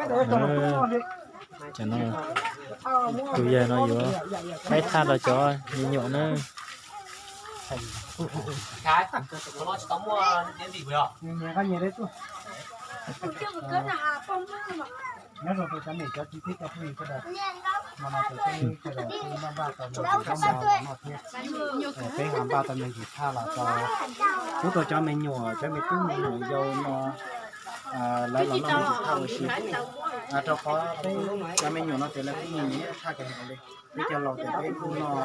Cov no, tus yawg no yuav faib thaj rau cov me nyuam na. Nyob zoo rau cov niam cov txiv thiab cov phooj ywg sawv daws, no mas thaum peb sawv daws peb npaj npaj tau me ntsis thaj los no thiab, peb ho npaj tau me ntsis thaj los rau pub rau cov me nyuam, cov me tub me nyuam yau no lawv los noj me ntsis thaj ua si. Rau qhov peb cov me nyuam no ces lawv kuj nyiam noj thaj kawg nkaus li. Peb cov laus ces peb kuj noj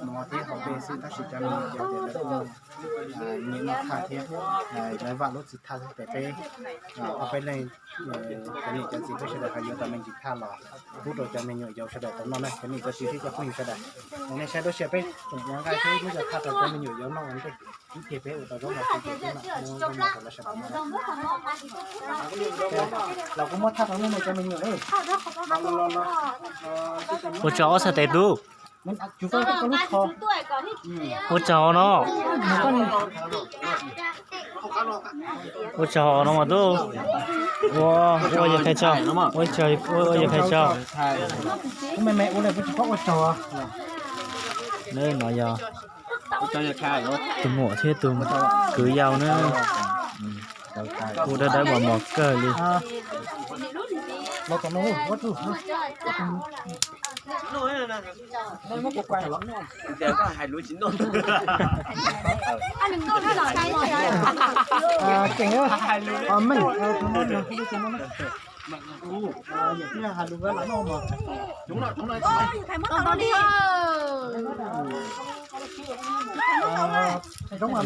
mov thiab haus dej xwb, tab sis cov me nyuam yau ces lawv kuj nyiam noj thaj thiab. Lawv vam lub txiv thaj xwb ces peb ob peb leeg cov niam cov txiv peb sawv daws ho yuav tau me ntsis thaj los pub rau cov me nyuam yau sawv daws tau noj na, cov niam cov txiv thiab cov phooj ywg sawv daws. Nej saib dua si peb tsoom ua nqaij thiab muab cov thaj rau cov me nyuam yau noj ua ntej, ib pliag peb ua tau zaub mov ces peb mam muab zaub mov rau lawv sawv daws noj. Los kuv muab thaj rau nej cov me nyuam. Ua tsaug ob txhais tes tub. Ua tsaug no. Ua tsaug no mas tub. Ua, ua yawg Khais tsaug, ua yawg Khais tsaug. Neb no yog tus muam thiab tus kwv yau na. Ua dawb dawb mos mos kawg li.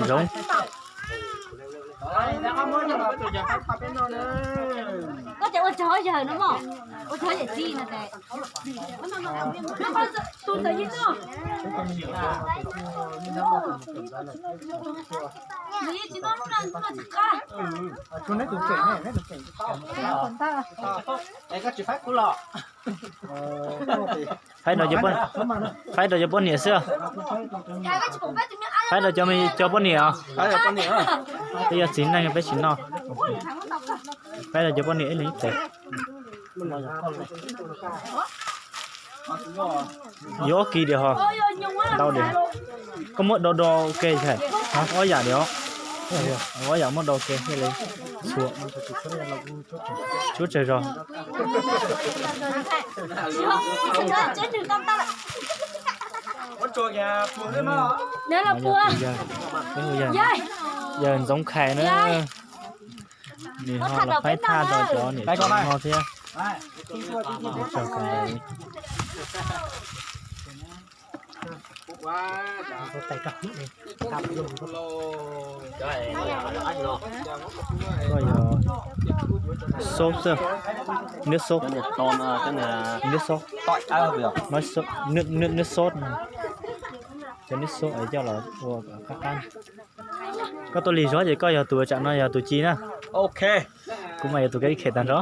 Zoo. Koj ces ua tsaug yawg no mog, ua tsaug yawm txiv no ces. Tus ntawd yeej no. Nws yeej tsis no lub no tsis qab. Koj tsis faib kuv los. Faib rau cov poj, faib rau cov poj niam xwb. Faib rau cov, cov poj niam os. Peb yog txiv neej peb tsis noj. Faib rau cov poj niam ib leeg ib tes. Yuav ob kis diam ho. Ntau diam. Koj muab do do ua ke, ob yam diam os. Ob yam muab do ua ke thiaj li txhua. Tshuav tsawg zog. Yawg Ntxoov Khais na, nws ho los faib thaj rau cov niam txiv no thiab. Koj yog sốt xwb, nước sốt, nước sốt, nước, nước sốt, cov nước sốt coj los ua qab qab. Koj tuaj lig zog ces koj yog tus tsam no yog tus ci na. Ok. Kuv mas yog tus kab ib khem tag nrho.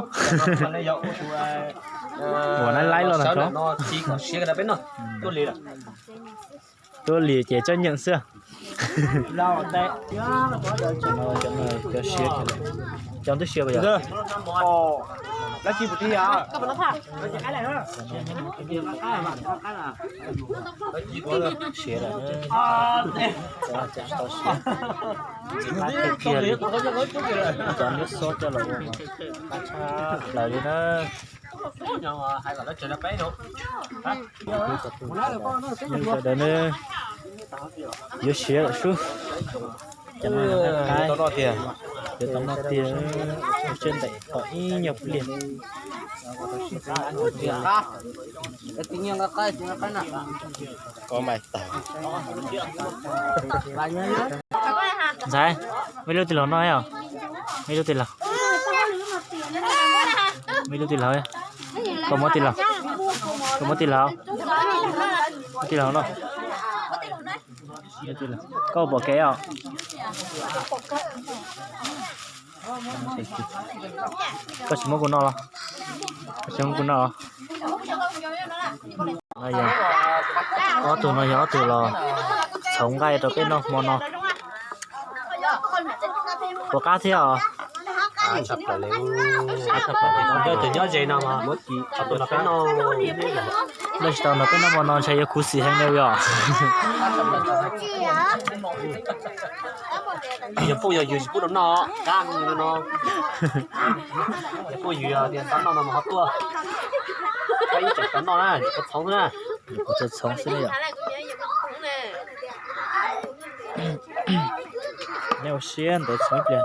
Ua nab laib loj tag nrho. Tuaj lig ces tsob nyeem xwb. Cov siav, cov twb siav yog. Siav lawm, tsis tau siav. Qab tiag tiag li. Cov nước sốt coj los ua mas qab tshaj plaws li na. Sawv daws na, yuav siav lawm sub. Cov no qaib, yuav tau noj tiag, tswb ntaim tom ib nyuag pliag. Ntxhais, muaj ib lub tij laug noj os. Muaj ib lub tij laug. Muaj ib lub tij laug. Koj muab tij laug. Koj muab tij laug. Muab tij laug noj. Koj ua pom kev os. Koj tsis muab kuv noj los? Koj tsis muab kuv noj os. Ob tug no yog ob tug los txhoov nqaij rau peb noj hmo no. Puas qab thiab os? Tus nyob ze no mas, tus no peb noj, lawv tsis tau nrog peb noj hmo no ntshai yuav khuv xim heev li os. Yog phooj yog ywg tsis pub rau noj, kab no. Yog phooj ywg tias xav noj no mas ho tuaj, ib tseem tau noj na, yuav kua txhoov xwb na. Yuav kua txhoov xwb na yom. Nej ua siab ntawd txhoov ib pliag,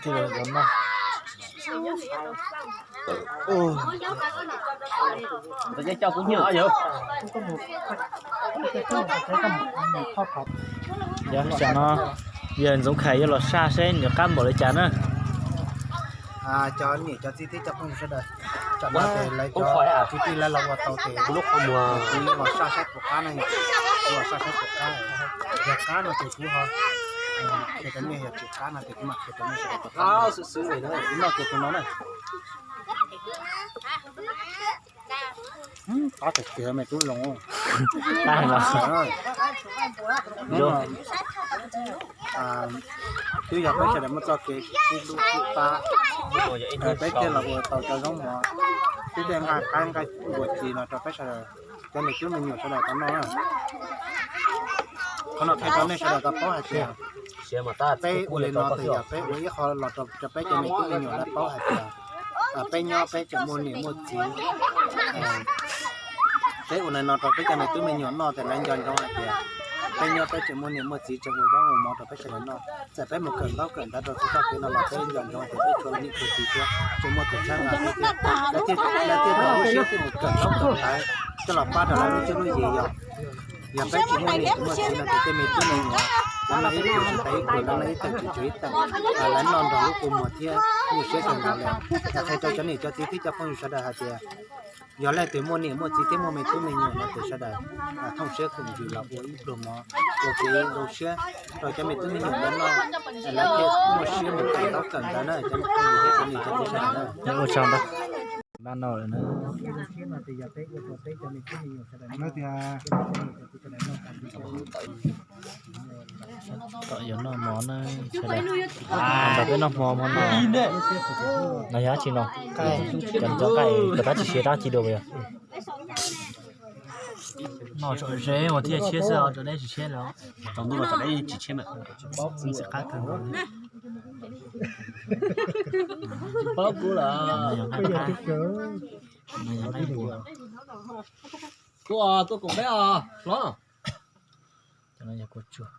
thiaj li noj. Yog, tsam no yawg Ntxoov Khais yuav los saj seb nws qab npaum li cas na. Cov niam cov txiv thiab cov phooj ywg sawv daws, tsam no ces lawv cov kwv tij lawv los ua tau ces kuv los saj saib puas qab na, kuv los saj saib puas qab. Yog qab no ces kuv ho qhia rau nej, yog tsis qab no ces kuv mam qhia rau nej sawv daws. Kuv noj kiag tus no na. Qab tiag tiag me tub zoo. Twb yog peb sawv daws muaj txoj kev sib hlub sib pab, peb thiaj los ua tau cov zaub mov, peb thiaj nqa qaib nqa npua ci no rau peb sawv daws cov niam tub me nyuam sawv daws tau noj. Qhov no qhia rau nej sawv daws tau paub hais tias peb ua li no ces yog peb ua ib qho los rau peb cov niam tub me nyuam lawv paub hais tias peb nyob peb tseem muaj niam muaj txiv. Peb ua li no rau peb cov niam tub me nyuam noj ces lawv nco ntsoov hais tias peb nyob peb tseem muaj niam muaj txiv tseem ua zaub ua mov rau peb sawv daws noj. Txawm peb mus kawm ntaub kawm ntawv rau txhua txoj kev no los peb nco ntsoov hais tias peb tsuas niam tsuas txiv thiab tseem muaj tus txheeb los peb thiab, lawv thiaj tau lub siab thiaj mus kawm ntaub kawm ntawv coj los pab rau lawv lub cuab lub yig yom. Yog peb tsis muaj niam tsis muaj txiv no ces tej me tub me nyuam lawv noj ib pluag tsis tau ib pluag, lawv noj ib teem tsis tau ib teem, lawv noj nrog lub kua muag thiab nyuaj siab kawg nkaus li. Yog qhia rau cov niam cov txiv thiab cov phooj ywg sawv daws hais tias yog leej twg muaj niam muaj txiv thiab muaj me tub me nyuam no ces sawv daws thooj siab koom ntsws los ua ib pluag mov, ua kev zoo siab rau cov me tub me nyuam lawv noj, lawv thiaj muaj siab mus kawm ntaub kawm ntawv na cov phooj ywg thiab cov niam cov txiv sawv daws na. Ua tsaug ntau. Npaj noj lawm na. Tom yuav noj mov na, sawv daws. Nrog peb noj hmo hmo no. No yog dab tsi no? Cov ntxoov nqaij, cov dab tsi siav dab tsi dua yog? Noj tsom zeb uas thiaj tshiab xwb, tsom deb tsis tshiab lawm. Tsaus ntuj los tsom deb tsis tshiab mas. Txiv qab kawg nkaus li. Tsis paub kuv lawm. Tuaj, tuaj koom peb os hlob. Cov no yog kua tsuag.